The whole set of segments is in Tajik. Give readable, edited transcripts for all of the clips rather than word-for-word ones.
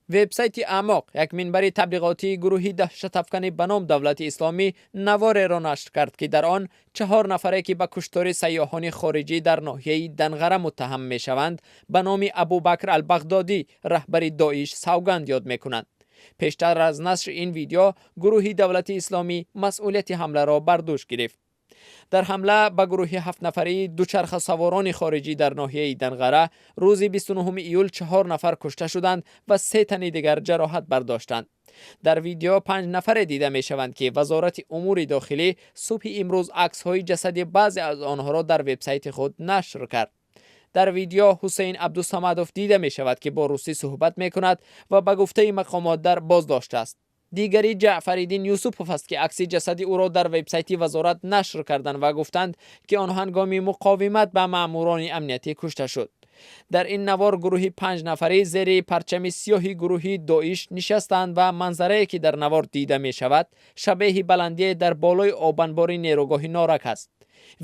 Вебсайти Аъмоқ, як минбари таблиғотии гурӯҳи даҳшатафканӣ ба ном Давлати Исломӣ, навореро нашр кард, ки дар он чаҳор нафаре, ки ба куштори сайёҳони хориҷӣ дар ноҳияи Данғара муттаҳам мешаванд, ба номи Абубакр Албағдодӣ, раҳбари Доиш, савганд ёд мекунанд. Пештар аз нашри ин видео гурӯҳи Давлати Исломӣ масъулияти ҳамларо бар дӯш гирифт. Дар ҳамла ба гурӯҳи ҳафтнафарии дучархасаворони хориҷӣ дар ноҳияи Данғара рӯзи 29 июл чаҳор нафар кушта шуданд ва се тани дигар ҷароҳат бардоштанд. Дар видео панҷ нафаре дида мешаванд, ки Вазорати умури дохилӣ субҳи имрӯз аксҳои ҷасади баъзе аз онҳоро дар вебсайти худ нашр кард. Дар видео Ҳусейн Абдусамадов дида мешавад, ки бо русӣ суҳбат мекунад ва ба гуфтаи мақомот дар боздошт аст. Дигари Ҷаъфариддин Юсупов аст, ки акси ҷасади ӯро дар вебсайти вазорат нашр карданд ва гуфтанд, ки он ҳангоми муқовимат ба маъмурони амниятӣ кушта шуд. Дар ин навор гурӯҳи панҷнафарӣ зери парчами сиёҳи гурӯҳи Доиш нишастанд ва манзарае, ки дар навор дида мешавад, шабеҳи баландие дар болои обанбори нерӯгоҳи Норак аст.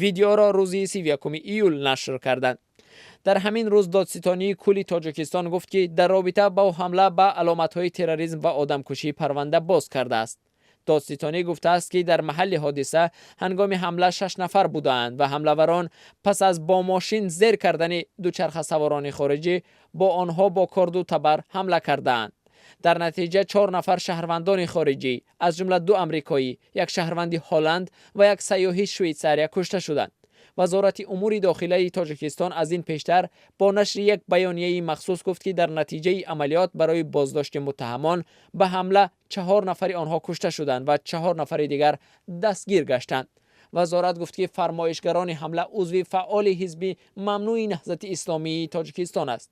Видеоро рӯзи 31 июл нашр карданд. Дар ҳамин рӯз Додситонии кулли Тоҷикистон гуфт, ки дар робита бо ҳамла ба аломатҳои терроризм ва одамкушӣ парванда боз кардааст. Додситонӣ гуфтааст, ки дар маҳалли ҳодиса ҳангоми ҳамла шаш нафар будаанд ва ҳамлаварон пас аз бо мошин зер кардани дучархасаворони хориҷӣ бо онҳо бо корду табар ҳамла кардаанд. Дар натиҷа чор нафар шаҳрвандони хориҷӣ, аз ҷумла ду амрикоӣ, як шаҳрванди Ҳолланд ва як сайёҳи Швейтсария, кушта шуданд. Вазорати умури дохилаи Тоҷикистон аз ин пештар бо нашри як баёнияи махсус гуфт, ки дар натиҷаи амалиёт барои боздошти муттаҳамон ба ҳамла чаҳор нафари онҳо кушта шуданд ва чаҳор нафари дигар дастгир гаштанд. Вазорат гуфт, ки фармоишгарони ҳамла узви фаъоли ҳизби мамнӯи Наҳзати Исломии Тоҷикистон аст.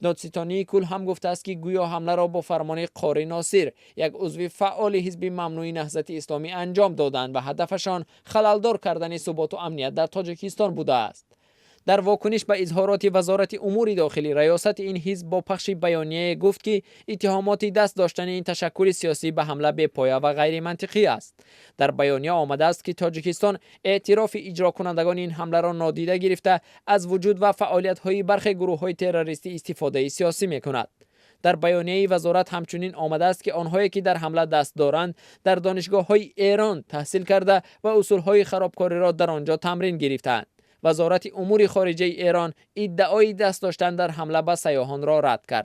Додситонии кул ҳам гуфтааст, ки гӯё ҳамларо бо фармони Қори Носир, як узви фаъоли ҳизби мамнӯи Наҳзати Исломӣ, анҷом доданд ва ҳадафашон халалдор кардани суботу амният дар Тоҷикистон будааст. Дар вокуниш ба изҳороти Вазорати умури дохилӣ, раёсати ин ҳизб бо пахши баёнияе гуфт, ки иттиҳомоти даст доштани ин ташаккули сиёсӣ ба ҳамла бепоя ва ғайримантиқӣ аст. Дар баёния омадааст, ки Тоҷикистон эътирофи иҷрокунандагони ин ҳамларо нодида гирифта, аз вуҷуд ва фаъолиятҳои бархе гурӯҳҳои террористӣ истифодаи сиёсӣ мекунад. Дар баёнияи вазорат ҳамчунин омадааст, ки онҳое, ки дар ҳамла даст доранд, дар донишгоҳҳои Эрон таҳсил карда ва усулҳои харобкориро дар он ҷо тамрин гирифтаанд. Вазорати умури хориҷаи Эрон иддаои даст доштан дар ҳамла ба сайёҳонро рад кард.